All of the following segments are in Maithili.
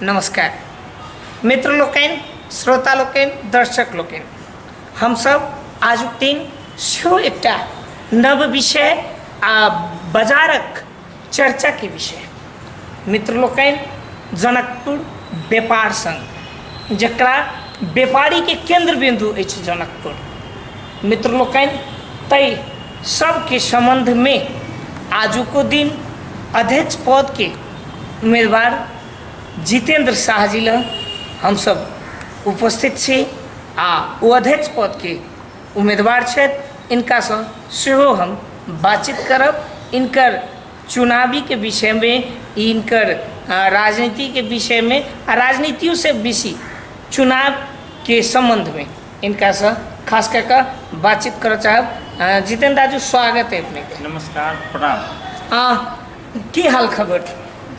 नमस्कार मित्र लोकनि, श्रोता लोकनि, दर्शक लोकनि, हमसभ आजुक दिन सेहो एकटा नव विषय आ बाजारक चर्चाके विषय। मित्र लोकनि, जनकपुर व्यापार संघ, जकरा व्यापारीके केन्द्र बिन्दु अछि जनकपुर, मित्र लोकनि, ताहि सबके सम्बन्धमे आजुको दिन अध्यक्ष पदके उम्मीदवार जितेन्द्र शाह जी लग हमसभ उपस्थित छी आ ओ अध्यक्ष पदके उम्मीदवार छथि। इनकासँ सेहो हम बातचीत करब, इनकर चुनावीके विषयमे, इनकर राजनीतिके विषयमे आ राजनीतियोसँ बेसी चुनावके सम्बन्धमे इनकासँ खास कऽ कऽ बातचीत करऽ चाहब। जितेन्द्र दाजू, स्वागत है अपनेके। नमस्कार, प्रणाम। की हाल खबर?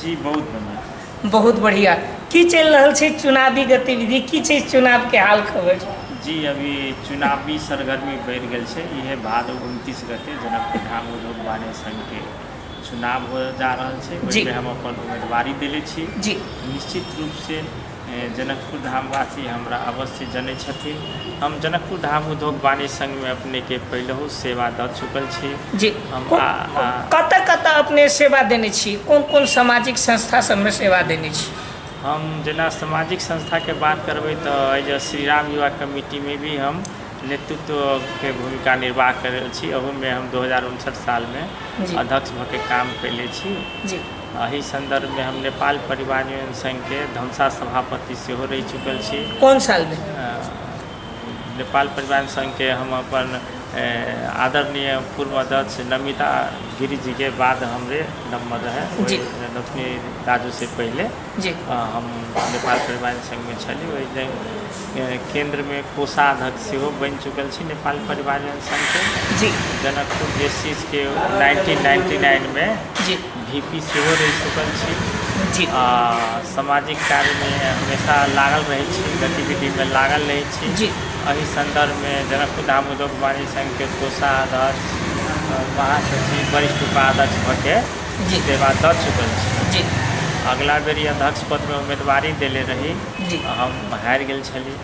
जी, बहुत बढ़िया। बहुत बढ़िया। की चलि रहल छै चुनावी गतिविधि, की छै चुनाव के हाल खबर? जी, अभी चुनावी सरगर्मी बढ़ि गेल छै। इहे भादो 29 गते जनकपुर धाम उद्योग वाणिज्य संघ के चुनाव हो जा रहल छै। ओहिमे हम अपन उम्मीदवारी देले छी। निश्चित रूप से जनकपुर धामवासी हमरा अवश्य जनै छथिन। हम जनकपुर धाम उद्योग वाणिज्य संघमे अपनेके पहिलहु सेवा दऽ चुकल छी। हम कतऽ कतऽ अपने सेवा देने छी? कोन कोन सामाजिक संस्था सबमे सेवा देने छी? हम जेना सामाजिक संस्थाके बात करबै तऽ एहि जे श्रीराम युवा कमिटीमे भी हम नेतृत्वके भूमिका निर्वाह कऽ रहल छी। ओहूमे हम 2059 सालमे अध्यक्ष भऽ के काम कयले छी। एहि सन्दर्भमे हम नेपाल परिवार नियोजन संघके धनुषा सभापति सेहो रहि चुकल छी। कोन सालमे? नेपाल परिवार संघके हम अपन आदरणीय पूर्व अध्यक्ष नमिता गिरिजीके बाद हमरे नम्बर रहै। लक्ष्मी दाजूसँ पहिले हम नेपाल परिवार संघमे छली। ओहि केन्द्रमे कोषाध्यक्ष सेहो बनि चुकल छी नेपाल परिवार संघके। जनकपुर जेसीसके 1999मे वी पी सेहो रहि चुकल छी। आ सामाजिक कार्यमे हमेशा लागल रहै छी, गतिविधिमे लागल रहै छी। एहि सन्दर्भमे जनकपुर धाम उद्योग वाणिज्य संघके कोषाध्यक्ष, महासचिव, वरिष्ठ उपाध्यक्ष भऽ के सेवा दऽ चुकल छी। अगिला बेरी अध्यक्ष पदमे उम्मीदवारी देले रही, हम हारि गेल छली।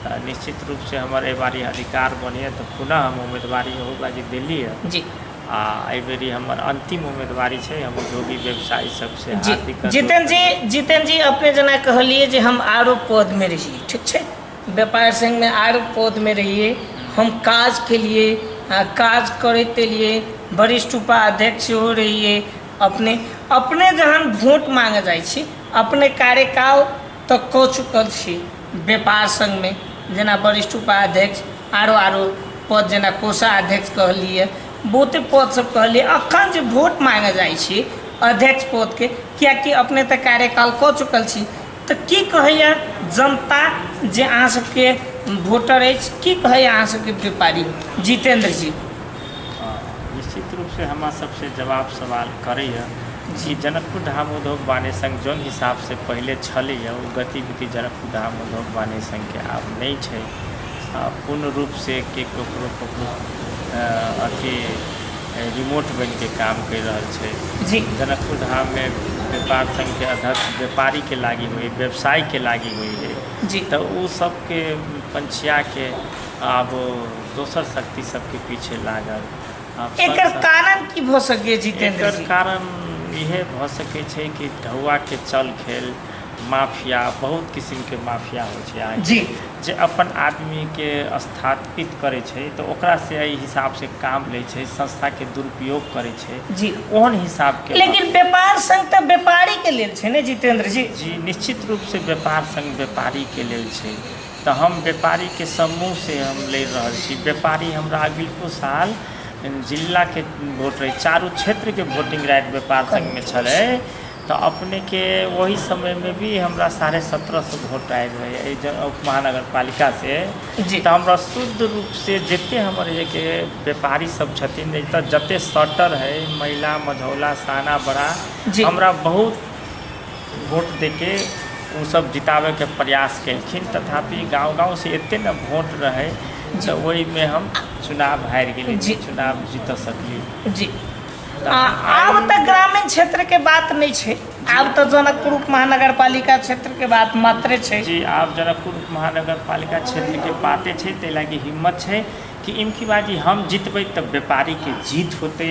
तऽ निश्चित रूपसँ हमर एहि बारी अधिकार बनैए तऽ पुनः हम उम्मीदवारी ओहू बाजी देली हँ। आ एहिबेरी हमर अन्तिम उम्मीदवारी छै। हम उद्योगी व्यवसायी सबसँ हार्दिक जितेन्द्र जी, जितेन्द्र जी, अपने जेना कहलियै जे हम आरो पदमे रहियै, ठीक छै, व्यापार संघमे आरो पदमे रहियै, हम काज केलियै, काज करैत एलियै, वरिष्ठ उपाध्यक्ष सेहो रहियै। अपने अपने जहन वोट मांगऽ जाइ छी, अपने कार्यकाल तऽ कऽ चुकल छी व्यापार संघमे, जेना वरिष्ठ उपाध्यक्ष, आरो आरो पद जेना कोषाध्यक्ष कहलियै, बहुते पद सब कहलियै। अखन जे वोट मांगऽ जाइ छी अध्यक्ष पदके, किएकि अपने तऽ कार्यकाल कऽ चुकल छी, तऽ की कहैया जनता जे अहाँ सबके वोटर अछि, की कहैया अहाँ सबके व्यापारी जितेंद्र जी? निश्चित रूपसँ हमरा सबसँ जवाब सवाल करैए कि जनकपुर धाम उद्योग वाणिज्य संघ जौन हिसाबसँ पहिले छलैए, ओ गतिविधि जनकपुर धाम उद्योग वाणिज्य संघके आब नहि छै। पूर्ण रूपसँ के ककरो ककरो अथी रिमोट बनिके काम करि रहल छै। जनकपुर धाममे व्यापार संघके अध्यक्ष व्यापारीके लागि होइ, व्यवसायके लागि होइ हइ। तऽ ओ सबके पंछियाके आब दोसर शक्ति सबके पीछे लागल। आब एकर कारण की भऽ सकैए जितेंद्र एकर जी? कारण इहे भऽ सकै छै कि ढौआके चल खेल, माफिया, बहुत किसिमके माफिया होइ छै अहाँके, जे अपन आदमीके स्थापित करै छै तऽ ओकरासँ एहि हिसाबसँ काम लै छै, संस्थाके दुरुपयोग करै छै। ओहन हिसाबके। लेकिन व्यापार संघ तऽ व्यापारीके लेल छै ने जितेंद्र जी? जी, निश्चित रूपसँ व्यापार संघ व्यापारीके लेल छै। तऽ हम व्यापारीके समूहसँ हम लड़ि रहल छी। व्यापारी हमरा अगिलको साल जिलाके वोट रहै, चारू क्षेत्रके वोटिंग राइट व्यापार संघमे छलै, तऽ अपनेके ओहि समयमे भी हमरा 1750 वोट आयल रहै एहि उपमहानगरपालिकासँ। तऽ हमरा शुद्ध रूपसँ जतेक हमर एहिके व्यापारी सब छथिन, एतऽ जतेक सटर हइ, महिला, मझौला, साना, बड़ा, हमरा बहुत वोट दैके ओसब जिताबैके प्रयास केलखिन। तथापि गाँव गाँवसँ एतेक ने वोट रहै तऽ ओहिमे हम चुनाव हारि गेली, चुनाव जीत सकली। आब तऽ ग्रामीण क्षेत्रके बात नहि छै। आब तऽ जनकपुर उप महानगरपालिका क्षेत्रके बात मात्रे छै। जी, आब जनकपुर उप महानगरपालिका क्षेत्रके बाते छै, ताहि लागी हिम्मत छै कि इमकी बाजी हम जितबै तऽ व्यापारीके जीत होतै।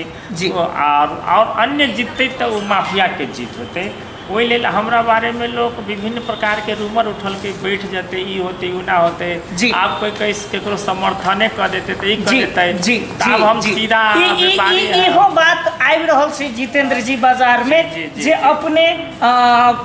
आओर अन्य जिततै तऽ ओ माफियाके जीत होतै। ओहि लेल हमरा बारेमे लोक विभिन्न प्रकारके रूमर उठलकै, बैठ जेतै, ई होतै, ओ ना होतै। आब कोइ कोइ केकरो समर्थने कऽ देतै तऽ ई कऽ देतै। तऽ आब हम सीधा व्यापारी। इहो बात आबि रहल छै जितेंद्र जी बाजारमे जे अपने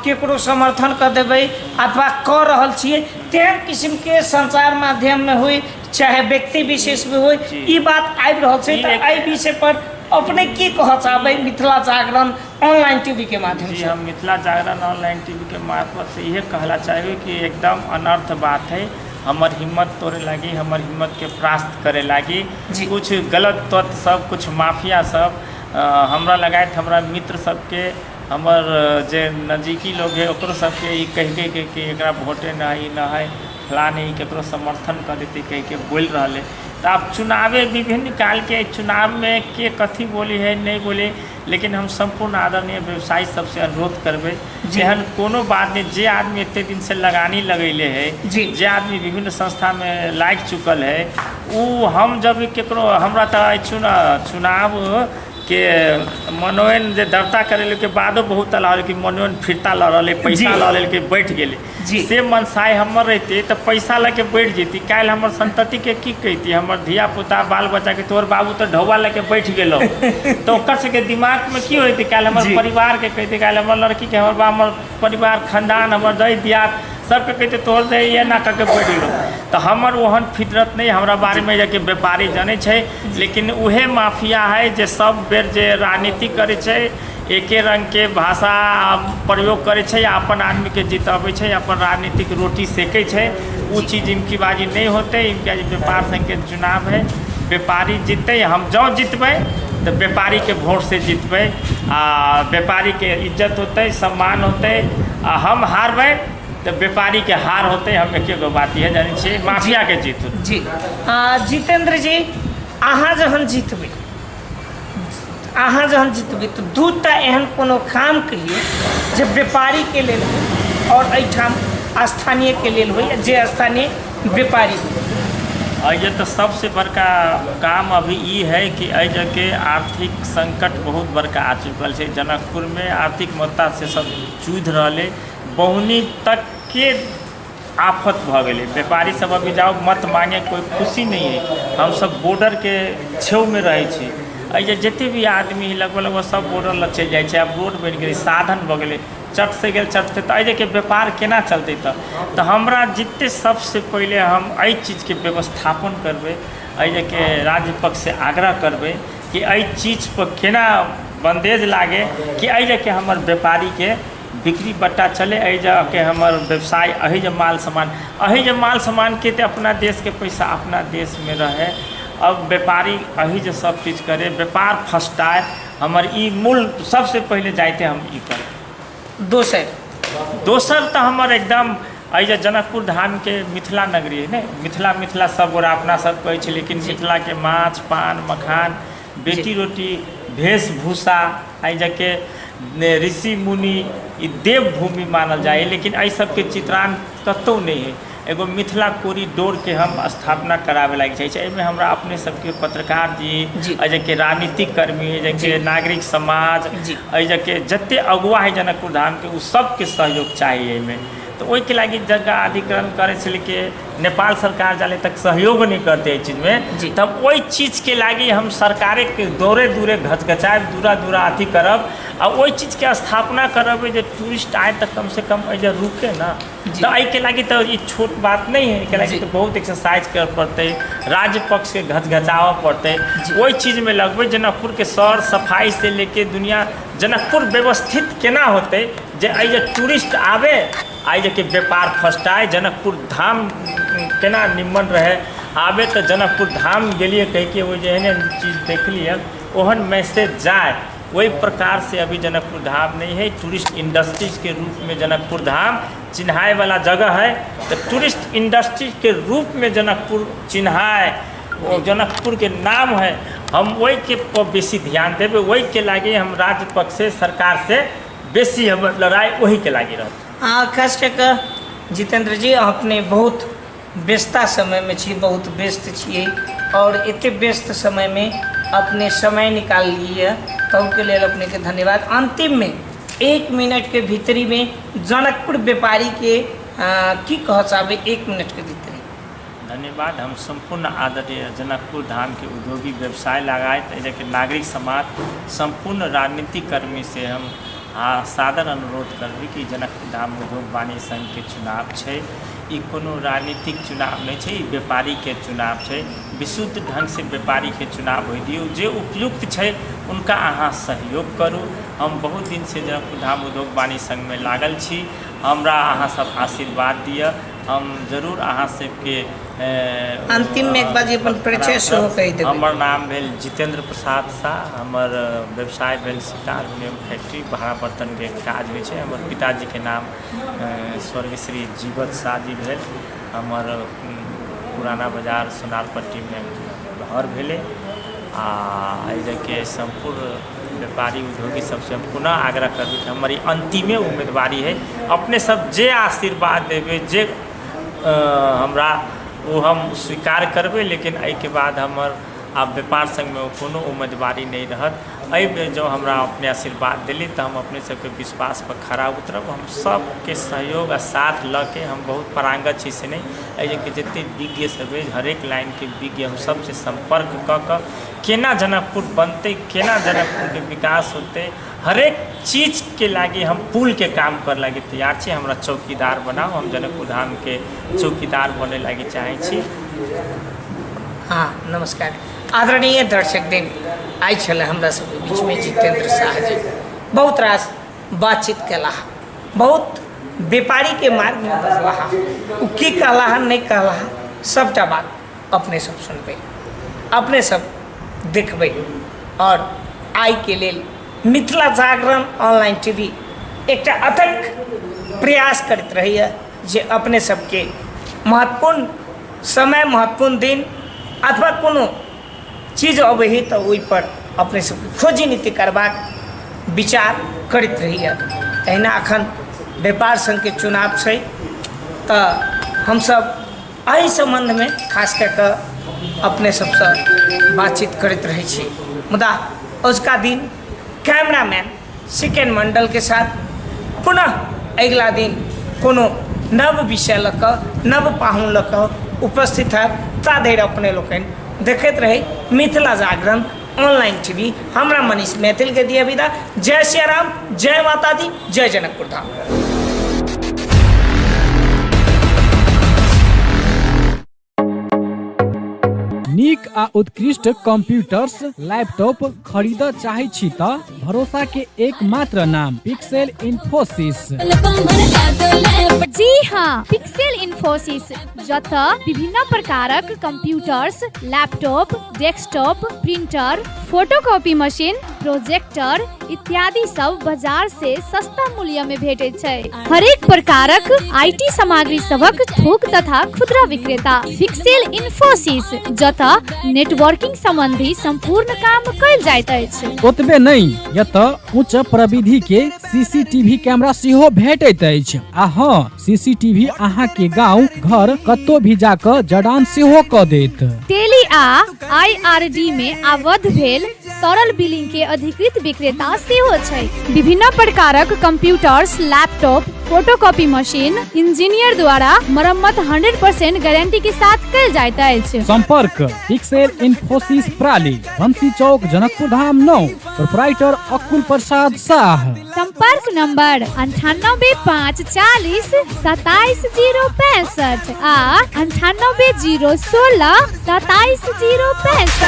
केकरो समर्थन कऽ देबै अथवा कऽ रहल छियै, तेहन किसिमके सञ्चार माध्यममे होइ चाहे व्यक्ति विशेषमे होइ, ई बात आबि रहल छै। तऽ एहि विषय पर अपने की कहऽ चाहबै मिथिला जागरण ऑनलाइन टीवी के माध्यम से? हम मिथिला जागरण ऑनलाइन टीवी के मार्फत से इहे कहला चाहबै कि एकदम अनर्थ बात है। हमर हिम्मत तोड़े लागी, हमर हिम्मत के परास्त करे लागी कुछ गलत तत्व सब, कुछ माफिया सब हमरा लगायत हमरा मित्र सबके, हमर जे नजदीकी लोग है ओकरो सबके ई कहि कहि के एकरा वोटे न है, ई न है, फलाने, ई केकरो समर्थन कऽ देतै कहि के बोलि रहल है। तऽ आब चुनावे विभिन्न कालके चुनावमे के कथी बोली है नहि बोली, लेकिन हम सम्पूर्ण आदरणीय व्यवसायी सबसे अनुरोध करबै, एहन कोनो बात नहि। जे आदमी एते दिनसँ लगानी लगैले है, जे आदमी विभिन्न संस्थामे लागि चुकल है, ओ हम जब केकरो हमरा तऽ चुनाव के मनोनयन जे दर्ता करेले बादो बहुत अलाव कि मनोनयन फिरता लऽ रहलै, पैसा लऽ लेलकै, बैठ गेलै। से मनसाय हमर रहितै तऽ पैसा लऽ के बैठ जैती, काल्हि हमर संततिके की कहिती, हमर धिया पुता बाल बच्चाके, तोहर बाबू तऽ ढौआ लऽ के बैठ गेलौ, तऽ ओकर सबके दिमागमे की होइतै? काल्हि हमर परिवारके कहितै, काल्हि हमर लड़कीके, हमर बाप, हमर परिवार खानदान, हमर दै दियाद सबके कहितै तोहर दै एना कऽ के बैठ गेलौ। तऽ हमर ओहन फितरत नहि। हमरा बारेमे जेकि व्यापारी जनै छै, लेकिन उहे माफिया है जे सब बेर जे राजनीति करै छै, एके रङ्गके भाषा प्रयोग करै छै, अपन आदमीके जितबै छै, अपन राजनीतिक रोटी सेकै छै। ओ चीज इमकी बाजी नहि होतै। इमकी बाजी व्यापार संघके चुनाव है, व्यापारी जिततै। हम जँ जितबै तऽ व्यापारीके वोटसँ जितबै आ व्यापारीके इज्जत होतै, सम्मान होतै, आ हम हारबै तऽ व्यापारीके हार होतै। हम एके गो बात इएह जानै छियै, माफियाके जीत होतै। जी, जितेन्द्र जी, अहाँ जहन जितबै, अहाँ जहन जितबै तऽ दूटा एहन कोनो काम कहियौ जे व्यापारीके लेल होइ आओर एहिठाम स्थानीयके लेल होइ, जे स्थानीय व्यापारी होइ। एहि तऽ सबसे बड़का काम अभी ई है कि एहि जगहके आर्थिक संकट बहुत बड़का आ चुकल छै। जनकपुरमे आर्थिक मत्तासँ सब जूझि रहल है, बहुनी तकके आफत भऽ गेलै। व्यापारी सब अभी जाउ मत मांगे, कोइ खुशी नहि है। हमसब बॉर्डरके छेउमे रहै छी। एहि जे जते भी आदमी लगभग लगभग सब बॉर्डर लग चलि जाइ छै। आब रोड बनि गेलै, साधन भऽ गेलै, चट से गेल चट से, तऽ एहि जगहके व्यापार केना चलतै? तऽ हमरा जते सबसँ पहिले हम एहि चीजके व्यवस्थापन करबै, एहि जगहके राज्य पक्षसँ आग्रह करबै कि एहि चीजपर केना बन्देज लागै कि एहि जगहके हमर व्यापारीके बिक्री बट्टा चलै, एहि जगहके हमर व्यवसाय, एहि जे माल सामान, एहि जे माल सामानके तऽ अपना देशके पैसा अपना देशमे रहै। अब व्यापारी एहि जे सब चीज करै, व्यापार फस्टाय, हमर ई मूल सबसँ पहिले जाइते हम ई करब। दोसर दोसर तऽ हमर एकदम एहि जे जनकपुर धामके मिथिला नगरी है ने, मिथिला मिथिला सब गोरा अपना सब कहै छै, लेकिन मिथिलाके माछ पान मखान, बेटी रोटी, वेशभूषा, एहि जगहके ऋषि मुनि, ई देवभूमि मानल जाइ है, लेकिन एहि सबके चित्राण कतहु नहि है। एगो मिथिला कॉरिडोरके हम स्थापना कराबे लागि चाहै छी। एहिमे हमरा अपने सबके पत्रकार जी, एहि जगहके राजनीतिक कर्मी, एहि जगहके नागरिक समाज, एहि जगहके जते अगुआ है जनकपुर धामके, ओ सबके सहयोग चाही एहिमे। तऽ ओहिके लागि जगह अधिग्रहण करै से लेके नेपाल सरकार जाले तक सहयोग नहि करतै एहि चीजमे, तब ओहि चीजके लागि हम सरकारेके दौड़े दूरे घचघचायब, दूरा दूरा अथी करब आ ओहि चीजके स्थापना करब जे टूरिस्ट आए तऽ कमसँ कम एहि जे रुके ने। तऽ एहिके लागि तऽ ई छोट बात नहि है। एहिके लागि तऽ बहुत एक्सरसाइज करऽ पड़तै, राज्य पक्षके घचघचाबऽ पड़तै। ओहि चीजमे लगबै जनकपुरके सर सफाइ से लेके दुनिया जनकपुर व्यवस्थित केना होतै जे एहि जे टूरिस्ट आबे, एहि जे व्यापार फस्टाय, जनकपुर धाम केना निम्मन रहै, आबे तऽ जनकपुर धाम गेलियै कहिके ओ जे एहन एहन चीज देखलियै, ओहन मैसेज जाय, ओहि प्रकार से अभी जनकपुर धाम नहि है। टूरिस्ट इंडस्ट्रीजके रूपमे जनकपुर धाम चिन्हायवला जगह है, तऽ टूरिस्ट इंडस्ट्रीजके रूपमे जनकपुर चिन्हाय, ओ जनकपुरके नाम है, हम ओहिके पर बेसी ध्यान देबै। ओहिके लागि हम राज्य पक्षसँ सरकारसँ बेसी हमर लड़ाइ ओहीके लागि रहत। खास कए कऽ जितेन्द्र जी, अपने बहुत व्यस्तता समयमे छी, बहुत व्यस्त छियै आओर एते व्यस्त समयमे अपने समय निकाललियै ताहूके लेल अपनेके धन्यवाद। अन्तिममे 1 मिनटके भीतरीमे जनकपुर व्यापारीके की कहऽ चाहबै 1 मिनटके भीतरी? धन्यवाद। हम सम्पूर्ण आदरणीय जनकपुर धामके उद्योगी व्यवसाय लगायत एहिके नागरिक समाज सम्पूर्ण राजनीतिक कर्मीसँ हम सादर अनुरोध करबै कि जनकपुर धाम उद्योग वाणिज्य संघके चुनाव छै, ई कोनो राजनीतिक चुनाव नहि छै, ई व्यापारीके चुनाव छै। विशुद्ध ढङ्गसँ व्यापारीके चुनाव होइ दियौ, जे उपयुक्त छै हुनका अहाँ सहयोग करू। हम बहुत दिनसँ जनकपुर धाम उद्योग वाणिज्य संघमे लागल छी, हमरा अहाँ सब आशीर्वाद दिअ, हम जरूर अहाँ सबके अन्तिममे एक बार अपन परिचय सेहो कहि देबै। हमर नाम भेल जितेन्द्र प्रसाद शाह, हमर व्यवसाय भेल सीता एल्युमिनियम फैक्ट्री, भाड़ा बर्तनके काज होइ छै। हमर पिताजीके नाम स्वर्गीय श्री जीवत शाह जी भेल। हमर पुराना बाजार सोनारपट्टीमे घर भेलै। आ एहिके सम्पूर्ण व्यापारी उद्योगी सबसँ हम पुनः आग्रह करबै कि हमर ई अन्तिमे उम्मीदवारी है, अपने सब जे आशीर्वाद देबै, जे हमरा ओ हम स्वीकार करबै, लेकिन एहिके बाद हमर आब व्यापार संघमे कोनो उम्मीदवारी नहि रहत। एहिबेर जँ हमरा अपने आशीर्वाद देली तऽ हम अपने सबके विश्वासपर खरा उतरब। हम सबके सहयोग आ साथ लऽ के हम बहुत पारंगत छी से नहि, एहिके जतेक विज्ञ सब अछि हरेक लाइनके विज्ञ हम सबसँ सम्पर्क कऽ कऽ केना जनकपुर बनतै, केना जनकपुरके विकास होतै, हरेक चीजके लागि हम पुलके काम करै लागि तैयार छी। हमरा चौकीदार बनाउ, हम जनकपुर धामके चौकीदार बनै लागि चाहै छी। हाँ नमस्कार आदरणीय दर्शक दिन, आइ छलै हमरा सबके बीचमे जितेंद्र शाह जी, बहुत रास बातचीत केलाह, बहुत व्यापारीके मार्गमे बजलाह, ओ की कहलाह नहि कहलाह सबटा बात अपने सब सुनबै, अपने सब देखबै। आओर आइके लेल मिथिला जागरण ऑनलाइन टीवी एकटा अथक प्रयास करैत रहैए जे अपने सबके महत्वपूर्ण समय, महत्वपूर्ण दिन अथवा कोनो चीज अबै है तऽ ओहिपर अपने सबके खोजी नीति करबाक विचार करैत रहैए। तहिना अखन व्यापार संघके चुनाव छै तऽ हमसब एहि सम्बन्धमे खास कए कऽ अपने सबसँ बातचीत करैत रहै छी। मुदा अजुका दिन कैमरामैन सिकेन मण्डलके साथ पुनः अगिला दिन कोनो नव विषय लऽ कऽ, नव पाहुन लऽ कऽ उपस्थित हैब। ता धरि अपने लोकनि देखैत रही मिथिला जागरण ऑनलाइन टीवी। हमरा मनीष मैथिलके दिअ विदा। जय सियाराम, जय माता दी, जय जनकपुर धाम। नीक आ उत्कृष्ट कंप्यूटर्स लैपटॉप खरीदऽ चाहै छी तऽ भरोसा के एकमात्र नाम पिक्सेल इन्फोसिस। जी हाँ, पिक्सेल इन्फोसिस, जतऽ विभिन्न प्रकारक computers, laptop, desktop, printer, photocopy machine, projector इत्यादि सब बाजार से सस्ता मूल्य में भेटैत छै। हरेक प्रकारक IT सामग्री सभक थोक तथा खुदरा विक्रेता पिक्सेल इन्फोसिस, जतऽ नेटवर्किंग संबंधी संपूर्ण काम कयल जाइत अछि। ओतबे नहि, एतऽ उच्च प्रविधि के सीसीटीवी कैमरा सेहो भेटैत अछि। आ हँ, सीसीटीवी अहाँ के गांव घर कतौ भी जाकऽ जड़ान सेहो कऽ देत। टेली आ आईआरडी में आबद्ध भेल सरल बिलिंग के अधिकृत विक्रेता सेहो छै। विभिन्न प्रकारक computers, laptop, photocopy machine engineer द्वारा मरम्मत 100% गारंटी के साथ कयल जाइत अछि। संपर्क पिक्सेल इन्फोसिस प्राली, बंसी चौक, जनकपुर धाम 9, प्रोपराइटर अकुल प्रसाद शाह। संपर्क नंबर 98 5 40 27 0 65 आ 98 0 16 27 0 65।